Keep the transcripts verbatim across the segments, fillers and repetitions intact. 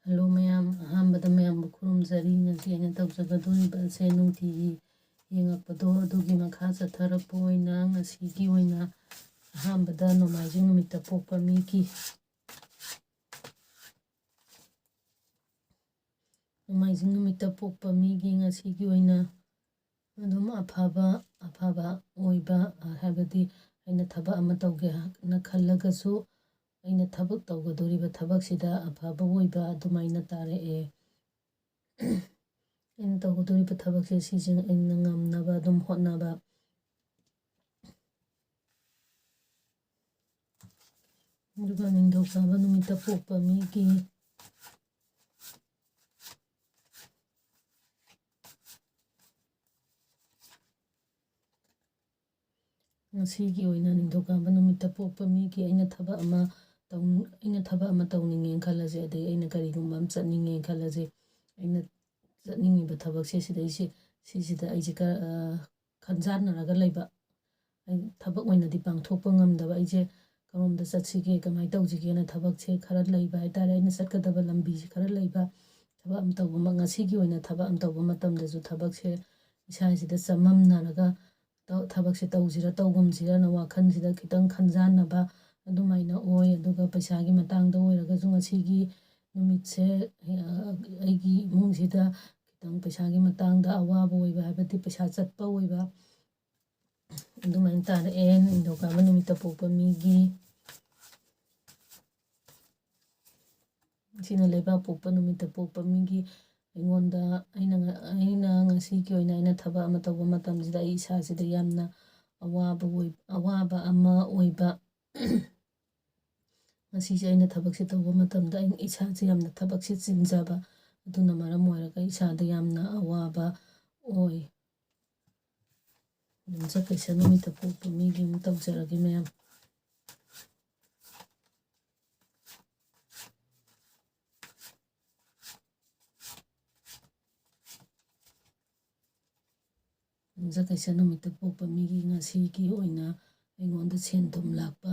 Hello ꯃꯌꯥꯝ, ꯑꯍꯥꯟꯕꯗ ꯃꯌꯥꯝꯕꯨ ꯈꯨꯔꯨꯝꯖꯔꯤ꯫ ꯉꯁꯤ ꯑꯩꯅ ꯇꯧꯖꯒꯗꯣꯔꯤꯕ ꯑꯁꯦ ꯅꯨꯡꯇꯤꯒꯤ ꯌꯦꯡꯉꯛꯄꯗꯣ ꯑꯗꯨꯒꯤ ꯃꯈꯥ ꯆꯠꯊꯔꯛꯄ ꯑꯣꯏꯅ ꯉꯁꯤꯒꯤ ꯑꯣꯏꯅ ꯑꯍꯥꯟꯕꯗ ꯅꯣꯡꯃꯥꯏꯖꯤꯡ ꯅꯨꯃꯤꯠꯇ ꯄꯣꯛꯄ ꯃꯤꯒꯤ, ꯅꯣꯡꯃꯥꯏꯖꯤꯡ ꯅꯨꯃꯤꯠꯇ ꯄꯣꯛꯄ ꯃꯤꯒꯤ ꯉꯁꯤꯒꯤ ꯑꯣꯏꯅ ꯑꯗꯨꯝ ꯑꯐꯕ, ꯑꯐꯕ ꯑꯣꯏꯕ, ꯍꯥꯏꯕꯗꯤ ꯑꯩꯅ ꯊꯕꯛ ꯑꯃ ꯇꯧꯒꯦ ꯍꯥꯏꯅ ꯈꯜꯂꯒꯁꯨ ꯑꯩꯅ ꯊꯕꯛ ꯇꯧꯒꯗꯧꯔꯤꯕ ꯊꯕꯛꯁꯤꯗ ꯑꯐꯕ ꯑꯣꯏꯕ ꯑꯗꯨꯃꯥꯏꯅ ꯇꯥꯔꯛꯑꯦ꯫ ꯑꯩꯅ ꯇꯧꯒꯗꯧꯔꯤꯕ ꯊꯕꯛꯁꯦ ꯁꯤꯁꯦ ꯑꯩꯅ ꯉꯝꯅꯕ ꯑꯗꯨꯝ ꯍꯣꯠꯅꯕ꯫ ꯑꯗꯨꯒ ꯅꯤꯡꯊꯧꯀꯥꯕ ꯅꯨꯃꯤꯠꯇ ꯄꯣꯛꯄ ꯃꯤꯒꯤ ꯉꯁꯤꯒꯤ ꯑꯣꯏꯅ ꯅꯤꯡꯊꯧꯀꯥꯕ ꯅꯨꯃꯤꯠꯇ ꯄꯣꯛꯄ ꯃꯤꯒꯤ ꯑꯩꯅ ꯊꯕꯛ ꯑꯃ ꯇꯧꯅꯤꯡ-, ꯑꯩꯅ ꯊꯕꯛ ꯑꯃ ꯇꯧꯅꯤꯡꯉꯦꯅ ꯈꯜꯂꯁꯦ, ꯑꯗꯩ ꯑꯩꯅ ꯀꯔꯤꯒꯨꯝꯕ ꯑꯃ ꯆꯠꯅꯤꯡꯉꯦꯅ ꯈꯜꯂꯁꯦ, ꯑꯩꯅ ꯆꯠꯅꯤꯡꯉꯤꯕ ꯊꯕꯛꯁꯦ ꯁꯤꯗꯩꯁꯦ, ꯁꯤꯁꯤꯗ ꯑꯩꯁꯦ ꯀ-, ꯑ, ꯈꯟꯖꯥꯟꯅꯔꯒ ꯂꯩꯕ, ꯑꯩ ꯊꯕꯛ ꯑꯣꯏꯅꯗꯤ ꯄꯥꯡꯊꯣꯛꯄ ꯉꯝꯗꯕ, ꯑꯩꯁꯦ ꯀꯔꯣꯝꯗ ꯆꯠꯁꯤꯒꯦ, ꯀꯃꯥꯏꯅ ꯇꯧꯁꯤꯒꯦꯅ ꯊꯕꯛꯁꯦ ꯈꯔ ꯂꯩꯕ ꯍꯥꯏꯇꯥꯔꯦ, ꯑꯩꯅ ꯆꯠꯀꯗꯕ ꯂꯝꯕꯤꯁꯦ ꯈꯔ ꯂꯩꯕ꯫ ꯊꯕꯛ ꯑꯃ ꯇꯧꯕ ꯑꯃ, ꯉꯁꯤꯒꯤ ꯑꯣꯏꯅ ꯊꯕꯛ ꯑꯃ ꯇꯧꯕ ꯃꯇꯝꯗꯁꯨ ꯊꯕꯛꯁꯦ ꯏꯁꯥꯁꯤꯗ ꯆꯃꯝꯅꯔꯒ ꯇꯧ-, ꯊꯕꯛꯁꯦ ꯇꯧꯁꯤꯔ ꯇꯧꯒꯨꯝꯁꯤꯔꯅ ꯋꯥꯈꯜꯁꯤꯗ ꯈꯤꯇꯪ ꯈꯟꯖꯥꯟꯅꯕ ꯑꯗꯨꯃꯥꯏꯅ ꯑꯣꯏ꯫ ꯑꯗꯨꯒ ꯄꯩꯁꯥꯒꯤ ꯃꯇꯥꯡꯗ ꯑꯣꯏꯔꯒꯁꯨ ꯉꯁꯤꯒꯤ ꯅꯨꯃꯤꯠꯁꯦ, ꯑ, ꯑꯩꯒꯤ ꯏꯃꯨꯡꯁꯤꯗ ꯈꯤꯇꯪ ꯄꯩꯁꯥꯒꯤ ꯃꯇꯥꯡꯗ ꯑꯋꯥꯕ ꯑꯣꯏꯕ, ꯍꯥꯏꯕꯗꯤ ꯄꯩꯁꯥ ꯆꯠꯄ ꯑꯣꯏꯕ, ꯑꯗꯨꯃꯥꯏꯅ ꯇꯥꯔꯛꯑꯦ ꯅꯤꯡꯊꯧꯀꯥꯕ ꯅꯨꯃꯤꯠꯇ ꯄꯣꯛꯄ ꯃꯤꯒꯤ꯫ ꯁꯤꯅ ꯂꯩꯕꯥꯛ ꯄꯣꯛꯄ ꯅꯨꯃꯤꯠꯇ ꯄꯣꯛꯄ ꯃꯤꯒꯤ꯫ ꯑꯩꯉꯣꯟꯗ, ꯑꯩꯅ ꯉ-, ꯑꯩꯅ ꯉꯁꯤꯒꯤ ꯑꯣꯏꯅ ꯑꯩꯅ ꯊꯕꯛ ꯑꯃ ꯇꯧꯕ ꯃꯇꯝꯁꯤꯗ ꯑꯩ ꯏꯁꯥꯁꯤꯗ ꯌꯥꯝꯅ ꯑꯋꯥꯕ ꯑꯣꯏ-, ꯑꯋꯥꯕ ꯑꯃ ꯑꯣꯏꯕ꯫ ꯉꯁꯤꯁꯦ ꯑꯩꯅ ꯊꯕꯛꯁꯦ ꯇꯧꯕ ꯃꯇꯝꯗ ꯑꯩ ꯏꯁꯥꯁꯦ ꯌꯥꯝꯅ ꯊꯕꯛꯁꯦ ꯆꯤꯟꯖꯕ, ꯑꯗꯨꯅ ꯃꯔꯝ ꯑꯣꯏꯔꯒ ꯏꯁꯥꯗ ꯌꯥꯝꯅ ꯑꯋꯥꯕ ꯑꯣꯏ꯫ ꯌꯨꯝꯁꯀꯩꯁ ꯅꯨꯃꯤꯠꯇ ꯄꯣꯛꯄ ꯃꯤꯒꯤ ꯑꯃꯨꯛ ꯇꯧꯖꯔꯒꯦ ꯃꯌꯥꯝ꯫ ꯌꯨꯝꯁꯀꯩꯁ ꯅꯨꯃꯤꯠꯇ ꯄꯣꯛꯄ ꯃꯤꯒꯤ ꯉꯁꯤꯒꯤ ꯑꯣꯏꯅ ꯑꯩꯉꯣꯟꯗ ꯁꯦꯟ ꯊꯨꯝ ꯂꯥꯛꯄ,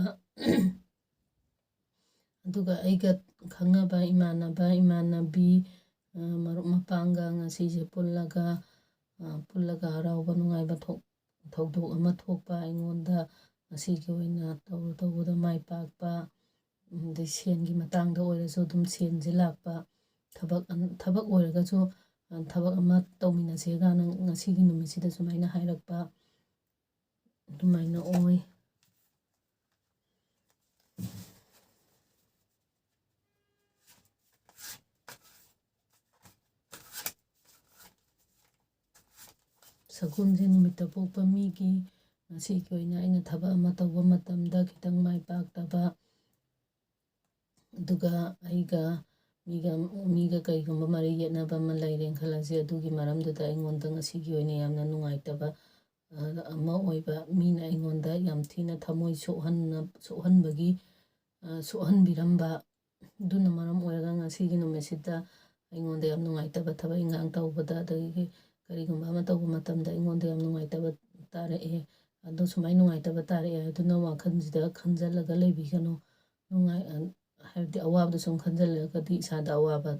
ꯑꯗꯨꯒ ꯑꯩꯒ ꯈꯪꯅꯕ ꯏꯃꯥꯟꯅꯕ, ꯏꯃꯥꯟꯅꯕꯤ, ꯑ, ꯃꯔꯨꯞ ꯃꯄꯥꯡꯒ ꯉꯁꯤꯁꯦ ꯄꯨꯜꯂꯒ, ꯑ, ꯄꯨꯜꯂꯒ ꯍꯔꯥꯎꯕ ꯅꯨꯡꯉꯥꯏꯕ ꯊꯣꯛ-, ꯊꯧꯗꯣꯛ ꯑꯃ ꯊꯣꯛꯄ ꯑꯩꯉꯣꯟꯗ ꯉꯁꯤꯒꯤ ꯑꯣꯏꯅ ꯇꯧꯔꯨ ꯇꯧꯕꯗ ꯃꯥꯏ ꯄꯥꯛꯄ, ꯑꯗꯩ ꯁꯦꯟꯒꯤ ꯃꯇꯥꯡꯗ ꯑꯣꯏꯔꯁꯨ ꯑꯗꯨꯝ ꯁꯦꯟꯁꯦ ꯂꯥꯛꯄ, ꯊꯕꯛ ꯑꯝ-, ꯊꯕꯛ ꯑꯣꯏꯔꯒꯁꯨ, ꯑ, ꯊꯕꯛ ꯑꯃ ꯇꯧꯃꯤꯟꯅꯁꯦ ꯀꯥꯏꯅ ꯉꯁꯤꯒꯤ ꯅꯨꯃꯤꯠꯁꯤꯗ ꯁꯨꯃꯥꯏꯅ ꯍꯥꯏꯔꯛꯄ, ꯑꯗꯨꯃꯥꯏꯅ ꯑꯣꯏ꯫ ꯁꯒꯣꯜꯁꯦ ꯅꯨꯃꯤꯠꯇ ꯄꯣꯛꯄ ꯃꯤꯒꯤ ꯉꯁꯤꯒꯤ ꯑꯣꯏꯅ ꯑꯩꯅ ꯊꯕꯛ ꯑꯃ ꯇꯧꯕ ꯃꯇꯝꯗ ꯈꯤꯇꯪ ꯃꯥꯏ ꯄꯥꯛꯇꯕ, ꯑꯗꯨꯒ ꯑꯩꯒ ꯃꯤꯒ, ꯃꯤꯒ ꯀꯔꯤꯒꯨꯝꯕ ꯃꯔꯤ ꯌꯦꯠꯅꯕ ꯑꯃ ꯂꯩꯔꯦꯅ ꯈꯜꯂꯁꯤ, ꯑꯗꯨꯒꯤ ꯃꯔꯝꯗꯨꯗ ꯑꯩꯉꯣꯟꯗ ꯉꯁꯤꯒꯤ ꯑꯣꯏꯅ ꯌꯥꯝꯅ ꯅꯨꯡꯉꯥꯏꯇꯕ, ꯑ, ꯑꯃ ꯑꯣꯏꯕ, ꯃꯤꯅ ꯑꯩꯉꯣꯟꯗ ꯌꯥꯝ ꯊꯤꯅ ꯊꯃꯣꯏ ꯁꯣꯛꯍꯟꯅ-, ꯁꯣꯛꯍꯟꯕꯒꯤ, ꯑ, ꯁꯣꯛꯍꯟꯕꯤꯔꯝꯕ, ꯑꯗꯨꯅ ꯃꯔꯝ ꯑꯣꯏꯔꯒ ꯉꯁꯤꯒꯤ ꯅꯨꯃꯤꯠꯁꯤꯗ ꯑꯩꯉꯣꯟꯗ ꯌꯥꯝ ꯅꯨꯡꯉꯥꯏꯇꯕ ꯊꯕꯛ ꯏꯟꯈꯥꯡ ꯇꯧꯕꯗ, ꯑꯗꯒꯤ ꯀꯔꯤꯒꯨꯝꯕ ꯑꯃ ꯇꯧꯕ ꯃꯇꯝꯗ ꯑꯩꯉꯣꯟꯗ ꯌꯥꯝ ꯅꯨꯡꯉꯥꯏꯇꯕ ꯇꯥꯔꯛꯑꯦ꯫ ꯑꯗꯣ ꯁꯨꯃꯥꯏꯅ ꯅꯨꯡꯉꯥꯏꯇꯕ ꯇꯥꯔꯛꯑꯦ ꯍꯥꯏꯗꯨꯅ ꯋꯥꯈꯜꯁꯤꯗ ꯈꯟꯖꯜꯂꯒ ꯂꯩꯕꯤꯒꯅꯨ꯫ ꯅꯨꯡꯉꯥꯏ-, ꯍꯥꯏꯕꯗꯤ ꯑꯋꯥꯕꯗꯣ ꯁꯨꯝ ꯈꯟꯖꯜꯂꯒꯗꯤ ꯏꯁꯥꯗ ꯑꯋꯥꯕ,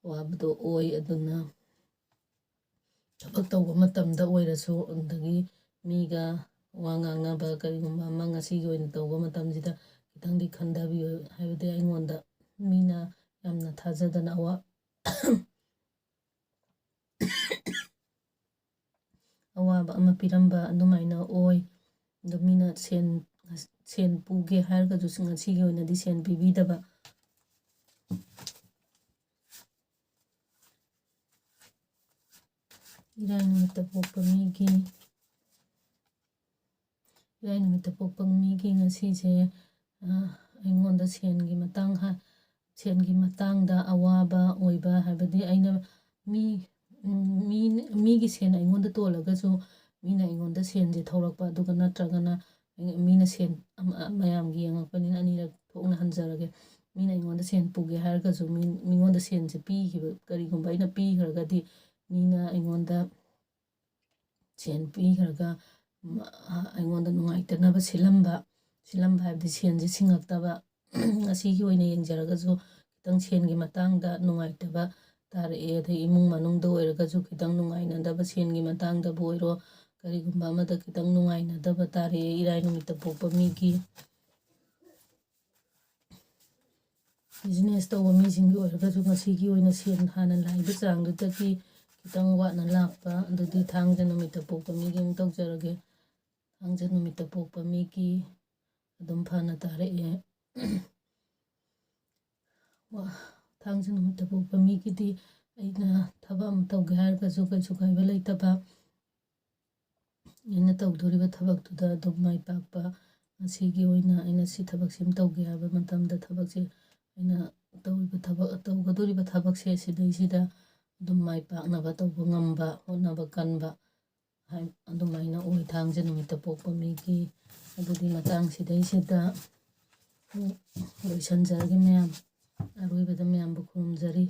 ꯑꯋꯥꯕꯗꯣ ꯑꯣꯏ꯫ ꯑꯗꯨꯅ ꯊꯕꯛ ꯇꯧꯕ ꯃꯇꯝꯗ ꯑꯣꯏꯔꯁꯨ, ꯑꯗꯒꯤ ꯃꯤꯒ ꯋꯥ ꯉꯥꯡꯅꯕ ꯀꯔꯤꯒꯨꯝꯕ ꯑꯃ ꯉꯁꯤꯒꯤ ꯑꯣꯏꯅ ꯇꯧꯕ ꯃꯇꯝꯁꯤꯗ ꯈꯤꯇꯪꯗꯤ ꯈꯟꯊꯕꯤꯌꯨ꯫ ꯍꯥꯏꯕꯗꯤ ꯑꯩꯉꯣꯟꯗ ꯃꯤꯅ ꯌꯥꯝꯅ ꯊꯥꯖꯗꯅ ꯑꯋꯥ-, ꯑꯋꯥꯕ ꯑꯃ ꯄꯤꯔꯝꯕ ꯑꯗꯨꯃꯥꯏꯅ ꯑꯣꯏ꯫ ꯑꯗꯣ ꯃꯤꯅ ꯁꯦꯟ, ꯁꯦꯟ ꯄꯨꯒꯦ ꯍꯥꯏꯔꯒꯁꯨ ꯉꯁꯤꯒꯤ ꯑꯣꯏꯅꯗꯤ ꯁꯦꯟ ꯄꯤꯕꯤꯗꯕ꯫ ꯏꯔꯥꯏ ꯅꯨꯃꯤꯠꯇ ꯄꯣꯛꯄ ꯃꯤꯒꯤ, ꯏꯔꯥꯏ ꯅꯨꯃꯤꯠꯇ ꯄꯣꯛꯄ ꯃꯤꯒꯤ ꯉꯁꯤꯁꯦ, ꯑ, ꯑꯩꯉꯣꯟꯗ ꯁꯦꯟꯒꯤ ꯃꯇꯥꯡ ꯍꯥ-, ꯁꯦꯟꯒꯤ ꯃꯇꯥꯡꯗ ꯑꯋꯥꯕ ꯑꯣꯏꯕ, ꯍꯥꯏꯕꯗꯤ ꯑꯩꯅ ꯃꯤ, ꯎꯝ, ꯃꯤ, ꯃꯤꯒꯤ ꯁꯦꯟ ꯑꯩꯉꯣꯟꯗ ꯇꯣꯜꯂꯒꯁꯨ ꯃꯤꯅ ꯑꯩꯉꯣꯟꯗ ꯁꯦꯟꯁꯦ ꯊꯧꯔꯛꯄ, ꯑꯗꯨꯒ ꯅꯠꯇ꯭ꯔꯒꯅ ꯃꯤꯅ ꯁꯦꯟ ꯑꯃ-, ꯃꯌꯥꯝꯒꯤ ꯌꯦꯡꯉꯛꯄꯅꯤꯅ ꯑꯅꯤꯔꯛ ꯊꯣꯛꯅ ꯍꯟꯖꯔꯒꯦ꯫ ꯃꯤꯅ ꯑꯩꯉꯣꯟꯗ ꯁꯦꯟ ꯄꯨꯒꯦ ꯍꯥꯏꯔꯒꯁꯨ ꯃꯤ-, ꯃꯤꯉꯣꯟꯗ ꯁꯦꯟꯁꯦ ꯄꯤꯈꯤꯕ, ꯀꯔꯤꯒꯨꯝꯕ ꯑꯩꯅ ꯄꯤꯈ꯭ꯔꯒꯗꯤ ꯃꯤꯅ ꯑꯩꯉꯣꯟꯗ ꯁꯦꯟ ꯄꯤꯈ꯭ꯔꯒ, ꯃ-, ꯑꯩꯉꯣꯟꯗ ꯅꯨꯡꯉꯥꯏꯇꯅꯕ ꯁꯤꯜꯂꯝꯕ, ꯁꯤꯜꯂꯝꯕ ꯍꯥꯏꯕꯗꯤ ꯁꯦꯟꯁꯦ ꯁꯤꯡꯉꯛꯇꯕ, ꯑꯁꯤꯒꯤ ꯑꯣꯏꯅ ꯌꯦꯡꯖꯔꯒꯁꯨ ꯈꯤꯇꯪ ꯁꯦꯟꯒꯤ ꯃꯇꯥꯡꯗ ꯅꯨꯡꯉꯥꯏꯇꯕ ꯇꯥꯔꯛꯑꯦ꯫ ꯑꯗꯩ ꯏꯃꯨꯡ ꯃꯅꯨꯡꯗ ꯑꯣꯏꯔꯒꯁꯨ ꯈꯤꯇꯪ ꯅꯨꯡꯉꯥꯏꯅꯗꯕ, ꯁꯦꯟꯒꯤ ꯃꯇꯥꯡꯗꯕꯨ ꯑꯣꯏꯔꯣ, ꯀꯔꯤꯒꯨꯝꯕ ꯑꯃꯗ ꯈꯤꯇꯪ ꯅꯨꯡꯉꯥꯏꯅꯗꯕ ꯇꯥꯔꯛꯑꯦ ꯏꯔꯥꯏ ꯅꯨꯃꯤꯠꯇ ꯄꯣꯛꯄ ꯃꯤꯒꯤ꯫ ꯕꯤꯖꯤꯅꯦꯁ ꯇꯧꯕ ꯃꯤꯁꯤꯡꯒꯤ ꯑꯣꯏꯔꯒꯁꯨ ꯉꯁꯤꯒꯤ ꯑꯣꯏꯅ ꯁꯦꯟ ꯍꯥꯟꯅ ꯂꯥꯛꯏꯕ ꯆꯥꯡꯗꯨꯗꯒꯤ ꯈꯤꯇꯪ ꯋꯥꯠꯅ ꯂꯥꯛꯄ, ꯑꯗꯨꯗꯤ ꯊꯥꯡꯖ ꯅꯨꯃꯤꯠꯇ ꯄꯣꯛꯄ ꯃꯤꯒꯤ ꯑꯃꯨꯛ ꯇꯧꯖꯔꯒꯦ꯫ ꯊꯥꯡꯖ ꯅꯨꯃꯤꯠꯇ ꯄꯣꯛꯄ ꯃꯤꯒꯤ ꯑꯗꯨꯝ ꯐꯅ ꯇꯥꯔꯛꯑꯦ꯫ ꯋꯥ-, ꯊꯥꯡꯖ ꯅꯨꯃꯤꯠꯇ ꯄꯣꯛꯄ ꯃꯤꯒꯤꯗꯤ ꯑꯩꯅ ꯊꯕꯛ ꯑꯃ ꯇꯧꯒꯦ ꯍꯥꯏꯔꯒꯁꯨ ꯀꯩꯁꯨ ꯀꯥꯏꯕ ꯂꯩꯇꯕ, ꯑꯩꯅ ꯇꯧꯗꯣꯔꯤꯕ ꯊꯕꯛꯇꯨꯗ ꯑꯗꯨꯝ ꯃꯥꯏ ꯄꯥꯛꯄ꯫ ꯉꯁꯤꯒꯤ ꯑꯣꯏꯅ ꯑꯩꯅ ꯁꯤ ꯊꯕꯛꯁꯤ ꯑꯃ ꯇꯧꯒꯦ ꯍꯥꯏꯕ ꯃꯇꯝꯗ ꯊꯕꯛꯁꯦ, ꯑꯩꯅ ꯇꯧꯔꯤꯕ ꯊꯕꯛ, ꯇꯧꯒꯗꯣꯔꯤꯕ ꯊꯕꯛꯁꯦ ꯁꯤꯗꯩꯁꯤꯗ ꯑꯗꯨꯝ ꯃꯥꯏ ꯄꯥꯛꯅꯕ ꯇꯧꯕ ꯉꯝꯕ, ꯍꯣꯠꯅꯕ ꯀꯟꯕ ꯍꯥꯏ-, ꯑꯗꯨꯃꯥꯏꯅ ꯑꯣꯏ ꯊꯥꯡꯖ ꯅꯨꯃꯤꯠꯇ ꯄꯣꯛꯄ ꯃꯤꯒꯤ꯫ ꯑꯗꯨꯗꯤ ꯃꯇꯥꯡꯁꯤꯗꯩꯁꯤꯗ ꯂꯣꯏꯁꯟꯖꯔꯒꯦ ꯃꯌꯥꯝ꯫ ꯑꯔꯣꯏꯕꯗ ꯃꯌꯥꯝꯕꯨ ꯈꯨꯔꯨꯝꯖꯔꯤ꯫